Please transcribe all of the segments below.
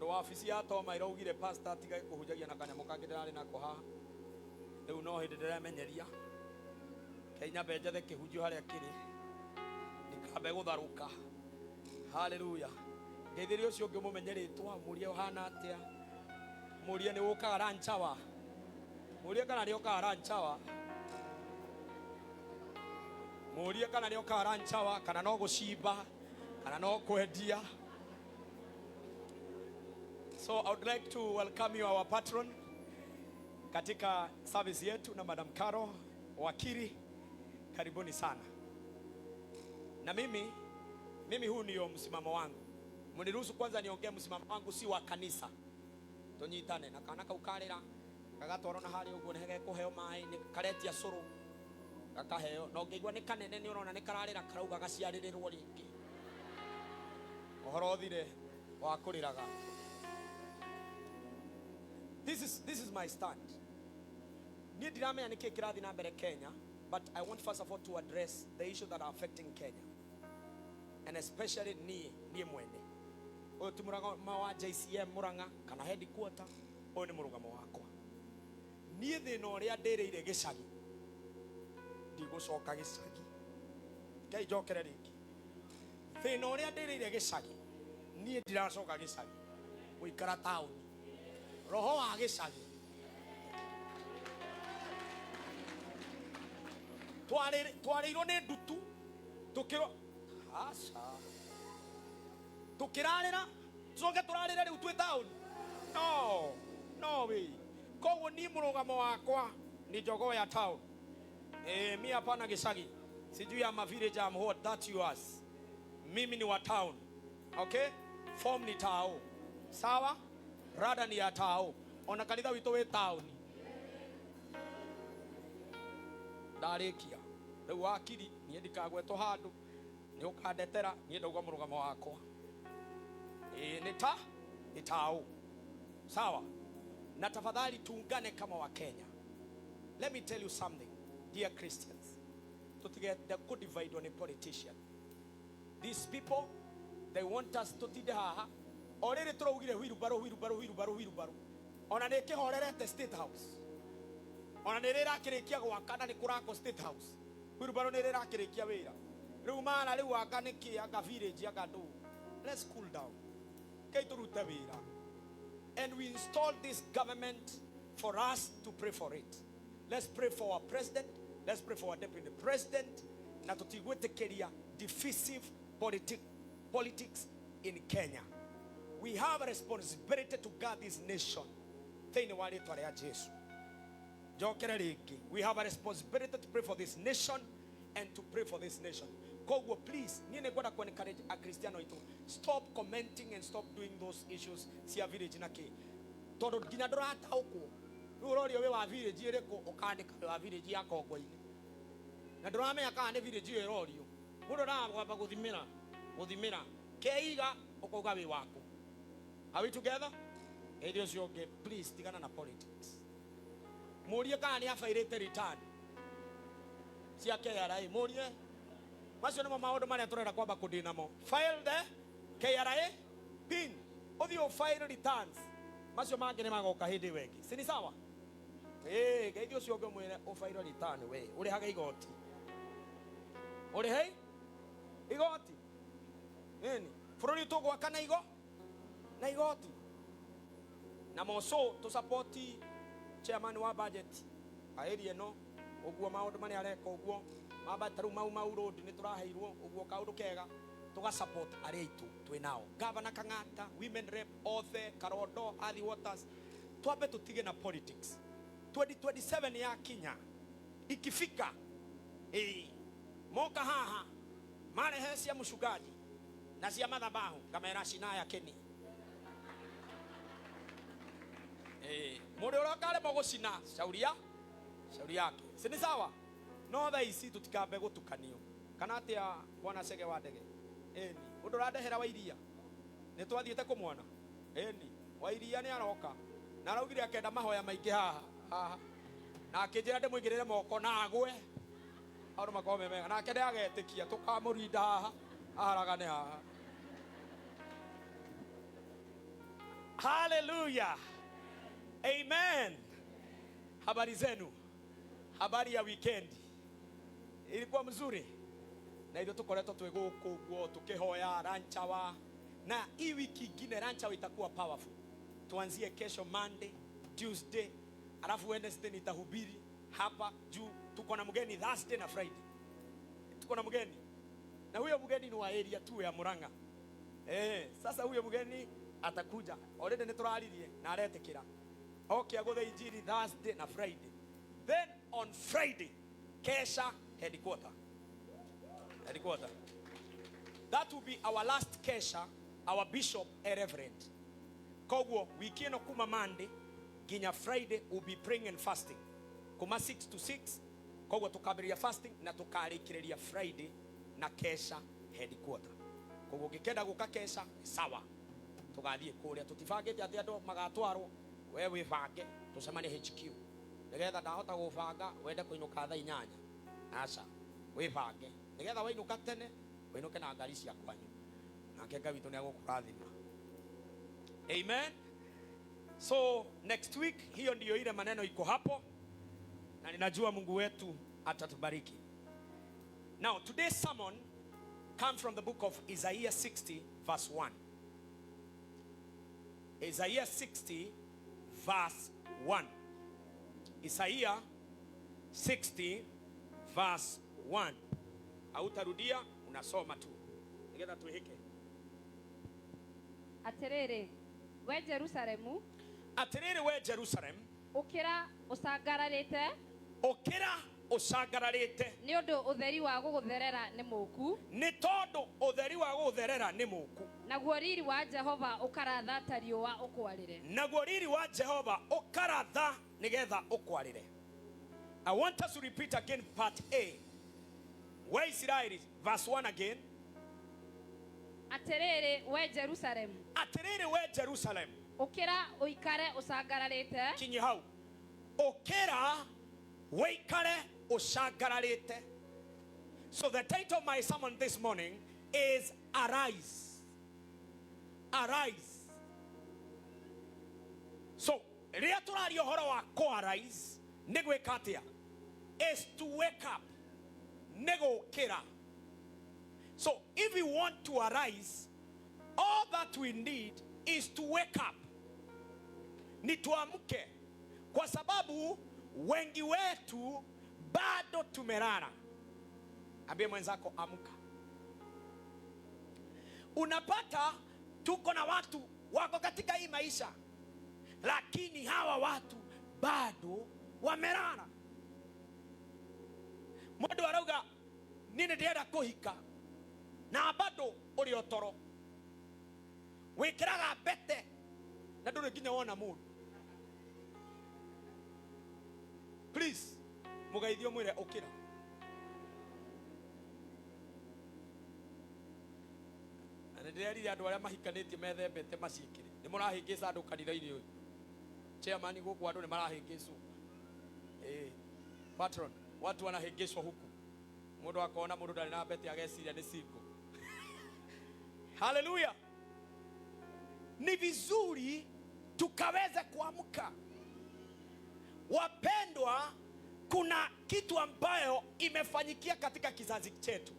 Tondũ wabici ya Toma ĩraugire pastor atige kũhunjagia na kanyamũ kangĩ ndĩrarĩ nako haha. Rĩu no hĩndĩ ndĩremenyeria. Reke nyambe njethe kĩhunjio harĩa kĩrĩ. Ndikambe gũtharũka. Haleluya. Ngeithĩria ũcio ũngĩ ũmũmenye rĩtwa, mũrie ũhana atĩa. Mũrie nĩ ũkaga lunch hour. Mũrie kana nĩ ũkaga lunch hour. Mũrie kana nĩ ũkaga lunch hour, kana no gũcimba, kana no kwendia. So I would like to welcome you our patron katika service yetu na Madam Caro wakili, karibuni sana. Na mimi huu ndio msimamo wangu. Mniruhusu kwanza niongee msimamo wangu, si wa kanisa. Tunyitane na kana kau karĩra gagatwarwo na harĩa ũguo nĩ gegũheo maĩ nĩ karetia cũrũ gakaheo, na ũngĩigua nĩ kanene nĩ ũrona nĩ kararĩra karauga gaciarĩrĩrwo rĩngĩ, ũhoro ũthire wa kũrĩraga. This is my stand. Niĩ ndiramenya nĩkĩ kĩrathiĩ na mbere Kenya, but I want first of all to address the issue that are affecting Kenya and especially niĩ mwene. Ũyũ ti mũrũgamo wa JCM Murang'a kana headquarter, ũyũ nĩ mũrũgamo wakwa. Niĩ thĩna ũrĩa ndĩrĩire gĩcagi, ndigũcoka gĩcagi. Ngai njokere rĩngĩ. Thĩna ũrĩa ndĩrĩire gĩcagi, niĩ ndiracoka gĩcagi, gũikara taũni. Roho wa gĩcagi. Twarĩirwo nĩ ndutu, tũkĩrwo aca, tũkĩrarĩra, tũcoke tũrarĩre rĩu twĩ taũni. No, no way. Koguo niĩ mũrũgamo wakwa ni jogoo ya town. Mi hapana gĩcagi. Sijui ama village am what, that's yours. Mimi ni wa town. Okay? Form ni tao. Sawa? Rada ni ya tao. Ona kanitha witũ wĩ taũni. Ndarĩkia. Rĩu wakiri, niĩ ndikagwetwo handũ, nĩ ũkandetera, niĩ ndauga mũrũgamo wakwa. Ĩĩ nĩ ta nĩ tao. Sawa? Na tafadhali tuungane kama wa Kenya. Let me tell you something, dear Christians. Tutigende kũdividwo nĩ politician. These people, they want us tutinde haha. O rĩrĩ tũraugire wheelbarrow, wheelbarrow, wheelbarrow, wheelbarrow. Ona nĩ ĩkĩhorerete State House. Ona nĩ rĩ ĩrakĩrĩkia gwaka na nĩ kũrakwo State House. Wheelbarrow nĩ rĩ ĩrakĩrĩkia wĩra. Rĩu mara rĩu anga nĩ kĩ, anga village, anga ndũ. Let's cool down. Kei tũrute wĩra. And we installed this government for us to pray for it. Let's pray for our president. Let's pray for our deputy president. Na tũtigwĩtĩkĩria divisive politics in Kenya. We have a responsibility to guard this nation. Thĩinĩ wa rĩtwa rĩa Jesu. Njokere rĩngĩ. We have a responsibility to pray for this nation and to pray for this nation. Koguo please, niĩ nĩ ngwenda ku encourage akristiano aitũ, stop commenting and stop doing those issues cia village na kĩ. Tondũ nginya ndũrataũkwo. Rĩu ũrorio wĩ wa village ĩrĩkũ, ũkandĩka wĩ wa village ya Kongo-inĩ. Na ndũramenya kana nĩ village ĩyo ĩrorio. Mũndũ endaga kwamba gũthimĩra, gũthimĩra. Keiga ũkauga wĩ waku. Are we together? Ĩndĩ ũcio ũngĩ, please tigana na politics. Mũrie kana nĩ abairĩte return cia KRA. Mũrie. Macio nĩmo maũndũ marĩa tũrenda kwamba kũdeal namo. File the KRA pin. Ũthiĩ ũ file returns. Macio mangĩ nĩ magoka hĩndĩ ĩyo ĩngĩ. Si ni sawa? Ĩĩ, ngeithia ũcio ũngĩ ũmwĩre ũ file return we, ũrĩhage igoti. Ũrĩhe igoti. Nini? Bũrũri tũgwaka na igo na igoti. Na moco tũ support chairman wa budget area ĩno ũguo maũndũ marĩa areka ũguo mamba ta rĩu Mau Mau Road nĩ tũraheirwo ũguo kaũndũ kega tũga support arĩa aitũ twĩ nao. Governor Kang'ata, women rep othe, Karondo, Athi Waters, twambe tũtige na politics. 2027 yakinya ikifika, moka haha marehe cia mchungaji na cia madhabahu, ngamera cinaya keni. Mũndũ ũrĩa ũkaremwo gũcina shauria shauri yake, si ni sawa? No thaa ici tũtikambe gũtukanio kana atĩa, bwana Chege wa ndege? Ĩni ũndũ ũrandehera wa iria nĩ twathiĩte kũmwona. Ĩni wa iria nĩ aroka na araugire akenda mahoya maingĩ haha haha, na akĩnjĩra ndĩmũigĩrĩre moko na agwe maũndũ makorwo me mega, nake nĩ agetĩkia tũkamũrinda haha aharagane haha. Hallelujah. Amen. Habari zenu? Habari ya weekend? Ilikuwa mzuri? Na ithuĩ tũkoretwo twĩ gũkũ guo tukihoya lunch hour, na hii wiki ingine lunch hour itakuwa powerful. Tuanzie kesho Monday, Tuesday, alafu Wednesday nitahubiri hapa juu. Tuko na mgeni Thursday na Friday. Tuko na mgeni, na huyo mgeni ni wa area tu ya Murang'a. Sasa huyo mgeni atakuja already, nĩ tũraririe na aretĩkĩra okay agũthe injiri Thursday na Friday. Then on Friday, kesha headquarter. Headquarter, that will be our last kesha, our bishop a reverend. Koguo wiki ĩno kuma Monday nginya Friday will be praying and fasting kuma 6 to 6. Koguo tukambĩrĩria fasting na tukarĩkĩrĩria Friday na kesha headquarter. Koguo ũngĩkenda gũka kesha, sawa, tugathiĩ kũrĩa. Tũtibangĩte atĩ andũ magatwarwo, we wĩbange tũcemanie HQ, nĩgetha ndahota gũbanga wende kũinũka thaa 8. Aca, wĩbange nĩgetha wainũka tene, wĩinũke na ngari cia kwanyu, nake Ngai witũ nĩ agũkũrathima. Amen. So next week, hiyo ndiyo ile maneno iko hapo, na ninajua Mungu wetu atatubariki. Now, today's sermon come from the book of Isaiah 60 verse 1. Isaiah 60 verse 1. Isaiah 60 verse 1. Hautarudia, unasoma tu nigetha twihike. Atĩrĩrĩ we Jerusalemu, Atiriri we Jerusalem, ũkĩra ũcangararĩte, ukira ucangararite, nĩ ũndũ ũtheri wa gũgũtherera nĩ mũũku, nĩ tondũ ũtheri wa gũgũtherera nĩ mũku, naguo riri wa Jehova ũkaratha ta riũa ũkwarĩre. Naguo riri wa Jehova ũkaratha nĩgetha ũkwarĩre. I want us to repeat again part A. We Israeli, verse 1 again. Atĩrĩrĩ we Jerusalemu, Atiriri we Jerusalem, ũkĩra ũikare ũcangararĩte, kinyi hau. Ũkĩra wĩikare ũcangararĩte. So the title of my sermon this morning is "Arise". Arise. So rĩrĩa tũraria ũhoro wa kũ arise, nĩ gwĩka atĩa? Is to wake up, nĩ gũkĩra. So if we want to arise, all that we need is to wake up, ni tuamke, kwa sababu wengi wetu bado tumelala. Ambie mwenzako, "Amka." Unapata tuko na watu wako katika hii maisha, lakini hawa watu bado wamelala. Mundu arauga niĩ nĩ ndĩrenda kũhika, na bado ũrĩ o toro, wĩkĩraga mbete na ndũrĩ nginya wona mũndũ. Please, mũgeithio, mwĩre, "Ũkĩra." Na nĩ ndĩrerire andũ arĩa mahikanĩtie methe mbete maciĩkĩre. Nĩ mũrahĩngĩca andũ kanitha-inĩ ũyũ. Chairman, gũkũ andũ nĩ marahĩngĩcwo. Patron, watu wanahĩngĩcwo huku. Mũndũ akona mũndũ ndarĩ na mbete ageciria nĩ single. Haleluya. Ni vizuri tukaweze kuamka. Wapendwa, kuna kitu ambayo imefanyikia katika kizazi chetu.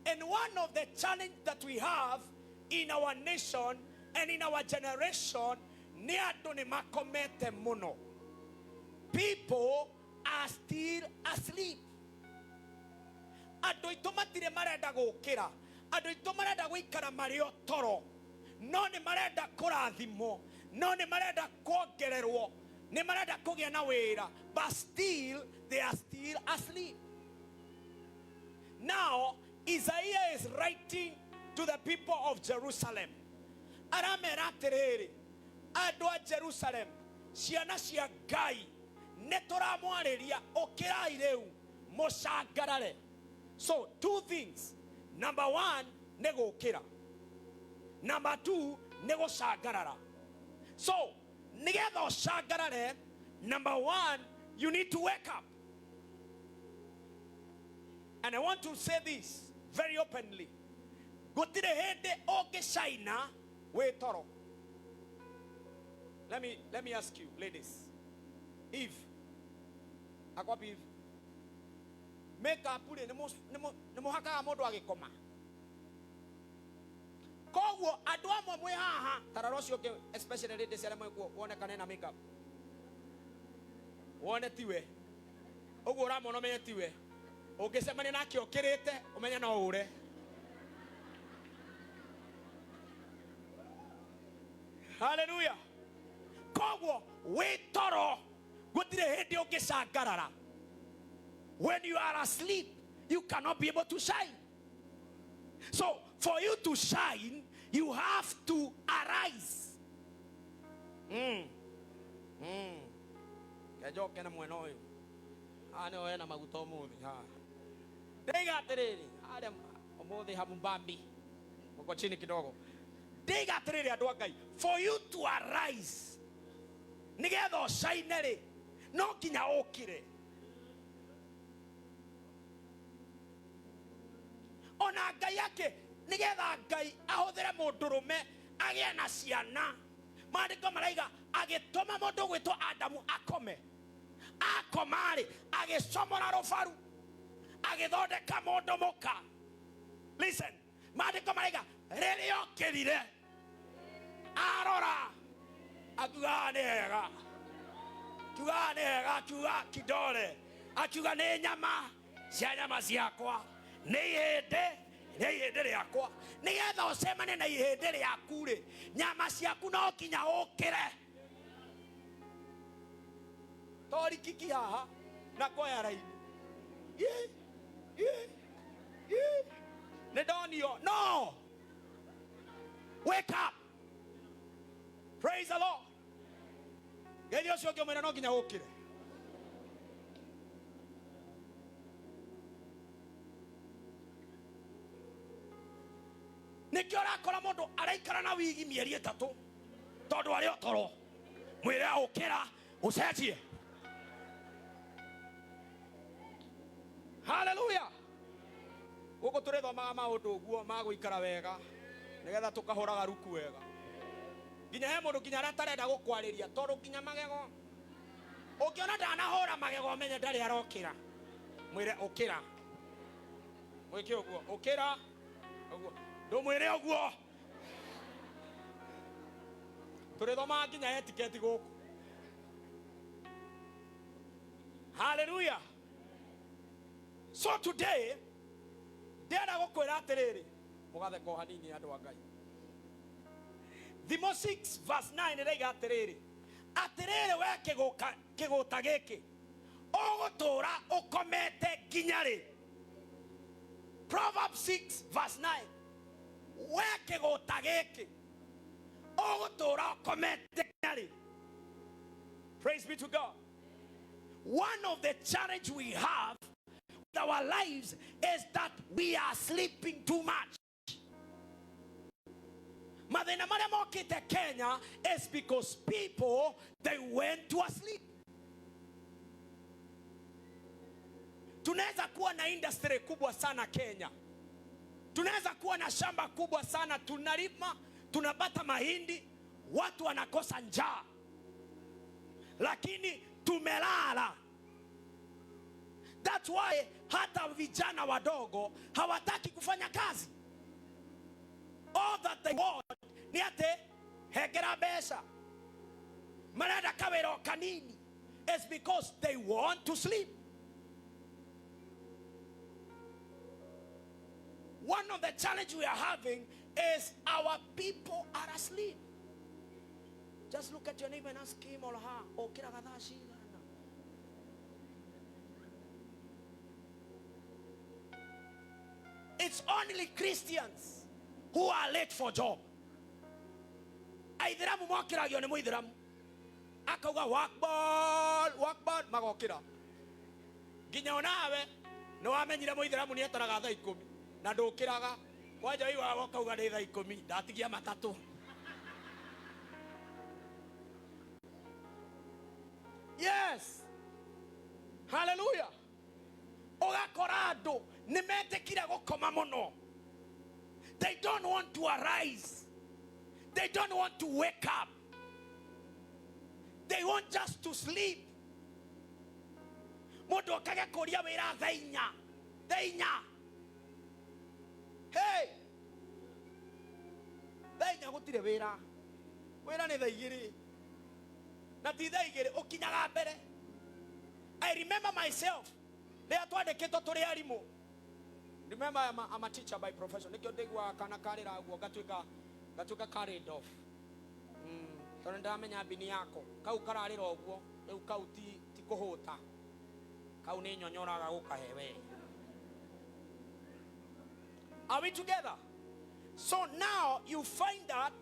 And one of the challenge that we have in our nation and in our generation ni andũ nĩ makomete mũno. People are still asleep. Andũ aitũ matirĩ marenda gũkĩra. Andũ aitũ marenda gũikara marĩ o toro. No nĩ marenda kũrathimwo. No nĩ marenda kuongererwo. Nĩ marenda kũgĩa na wĩra. But still, they are still asleep. Now, Isaiah is writing to the people of Jerusalem. Aramera atĩrĩrĩ, andũ a Jerusalem, ciana cia Ngai, nĩ tũramwarĩria, ũkĩrai rĩu, mũcangarare. So, two things. Number one, nĩ gũkĩra. Number two, nĩ gũcangarara. So, nĩgetha ũcangarare, number one, you need to wake up. And I want to say this very openly. Gũtirĩ hĩndĩ ũngĩcaina wĩ toro. Let me ask you, ladies. Eve. Akwapi Eve? Makeup rĩ nĩ mũhakaga mũndũ agĩkoma. Koguo andũ amwe mwĩ haha tarora ũcio ũngĩ, especially ladies arĩa mwĩkuo, wonekane na makeup. Wone tiwe. Ũguo ũramwona ũmenye tiwe. Ũngĩcemania nake ũkĩrĩte ũmenye no ũre. Hallelujah. Koguo wĩ toro gũtirĩ hĩndĩ ũngĩcangarara. When you are asleep, you cannot be able to shine. So for you to shine, you have to arise. Kenjoke na mwena ũyũ. Haha nĩho hena maguta ũmũthĩ haha. Ndĩiga atĩrĩrĩ, harĩa ũmũthĩ hamumbambi. Uko chini kidogo. Ndĩiga atĩrĩrĩ, andũ a Ngai, for you to arise, nĩgetha ũcaine rĩ, no nginya ũkĩre. Ona Ngai ake, nĩgetha Ngai ahũthĩre mũndũrũme agĩe na ciana, maandĩko maraiga agĩtũma mũndũ gwĩtwo Adamu akome. Akoma-rĩ, agĩcomora rũbaru, agĩthondeka mũndũ mũka. Listen, maandĩko maraiga rĩrĩa okĩrire arora akiuga, "Haha nĩ hega." Akiuga, "Haha nĩ hega." Akiuga kidole, akiuga, "Nĩ nyama cia nyama ciakwa, nĩ ihĩndĩ rĩa ihĩndĩ rĩakwa." Nĩgetha ũcemanie na ihĩndĩ rĩaku rĩ, nyama ciaku, no nginya ũkĩre. Torikiki haha na kuoya raini. Ĩ, ĩ, ĩ. Nĩ ndonio. No wake up. Praise the Lord. Geria ũcio ũngĩ, ũmwĩre no nginya ũkĩre. Nĩkĩo ũrakora mũndũ araikara na wigi mĩeri 3 tondũ arĩ o toro. Mwĩre ũkĩra ũcenjie. Haleluya. Gũkũ tũrĩthomaga maũndũ ũguo ma gũikara wega nĩgetha tũkahũraga ruku wega. Nginya he mũndũ nginya arĩa atarenda gũkwarĩria tondũ nginya magego, ũngĩona ndanahũra magego, ũmenye ndarĩ arokĩra. Mwĩre ũkĩra, mwĩke ũguo, ũkĩra ũguo, ndũmwĩre ũguo. Tũrĩthomaga nginya etiquette gũkũ. Haleluya. So today ndĩrenda gũkwĩra atĩrĩrĩ, mũgatheka o hanini, andũ a Ngai. Thimo 6 verse 9 ĩraiga atĩrĩrĩ, "Atĩrĩrĩ we kĩgũta gĩkĩ, ũgũtũũra ũkomete nginya rĩ?" Proverbs 6 verse 9. We kĩgũta gĩkĩ, ũgũtũũra ũkomete nginya rĩ? Praise be to God. One of the challenge we have with our lives is that we are sleeping too much. Mathĩna marĩa mokĩte Kenya is because people, they went to asleep. Tunaweza kuwa na industry kubwa sana Kenya, tunaweza kuwa na shamba kubwa sana, tunalima, tunapata mahindi, watu wanakosa njaa, lakini tumelala. That's why hata vijana wadogo hawataki kufanya kazi. All that they want ni ate hengera mbeca, marenda kawĩra o kanini. It's because they want to sleep. One of the challenge we are having is our people are asleep. Just look at your neighbor and ask him or her, "Ũkĩraga thaa cigana?" It's only Christians who are late for job. Aithĩramu mokĩragio nĩ mũithĩramu akauga, "Wakbar, wakbar," magokĩra. Nginya onawe nĩ wamenyire mũithĩramu nĩ etaraga thaa 10 na ndũkĩraga kwanja ũiguaga ũkauga nĩ thaa 10, ndatigia matatũ. Yes, haleluya. Ũgakora andũ nĩ metĩkire gũkoma mũno. They don't want to arise, they don't want to wake up. They want just to sleep. Mũndũ okage kũria wĩra thaa inya, thaa inya. Hey! Thaa inya gũtirĩ wĩra. Wĩra nĩ thaa igĩrĩ. Na ti thaa igĩrĩ, ũkinyaga mbere. I remember myself rĩrĩa twandĩkĩtwo tũrĩ arimũ. Remember, I'm a teacher by profession. Nĩkĩo ndĩiguaga kana karĩra ũguo ngatuĩka carried off. Tondũ nĩndamenya mbini yako. Kau kararĩra ũguo, rĩu kau ti kũhũta. Kau nĩ nyonyoraga gũkahe we. Are we together? So now you find that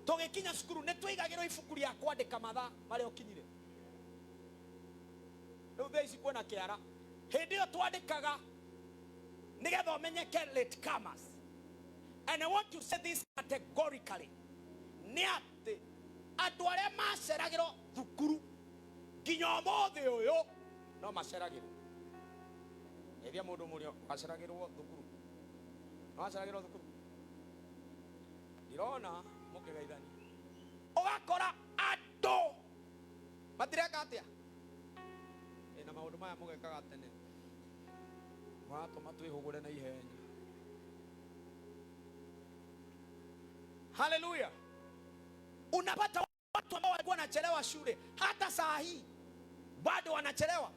tũgĩkinya cukuru nĩ twaigagĩrwo ibuku rĩa kwandĩka mathaa marĩa ũkinyire. Rĩu thaa ici kwĩna kĩara. Hĩndĩ ĩyo twandĩkaga nĩgetha ũmenyeke late comers. And I want to say this categorically. Nĩ atĩ andũ arĩa maceragĩrwo thukuru nginya ũmũthĩ ũyũ no maceragĩrwo. Geithia mũndũ mũrĩa waceragĩrwo thukuru. No waceragĩrwo thukuru. Ndirona mũkĩgeithania. Ũgakora andũ matireka atĩa? Ĩ, na maũndũ maya mũgekaga tene mũratũma twĩhũgũre na ihenya. Haleluya. Unapata watu ambao walikuwa wanachelewa shule hata saa hii bado wanachelewa.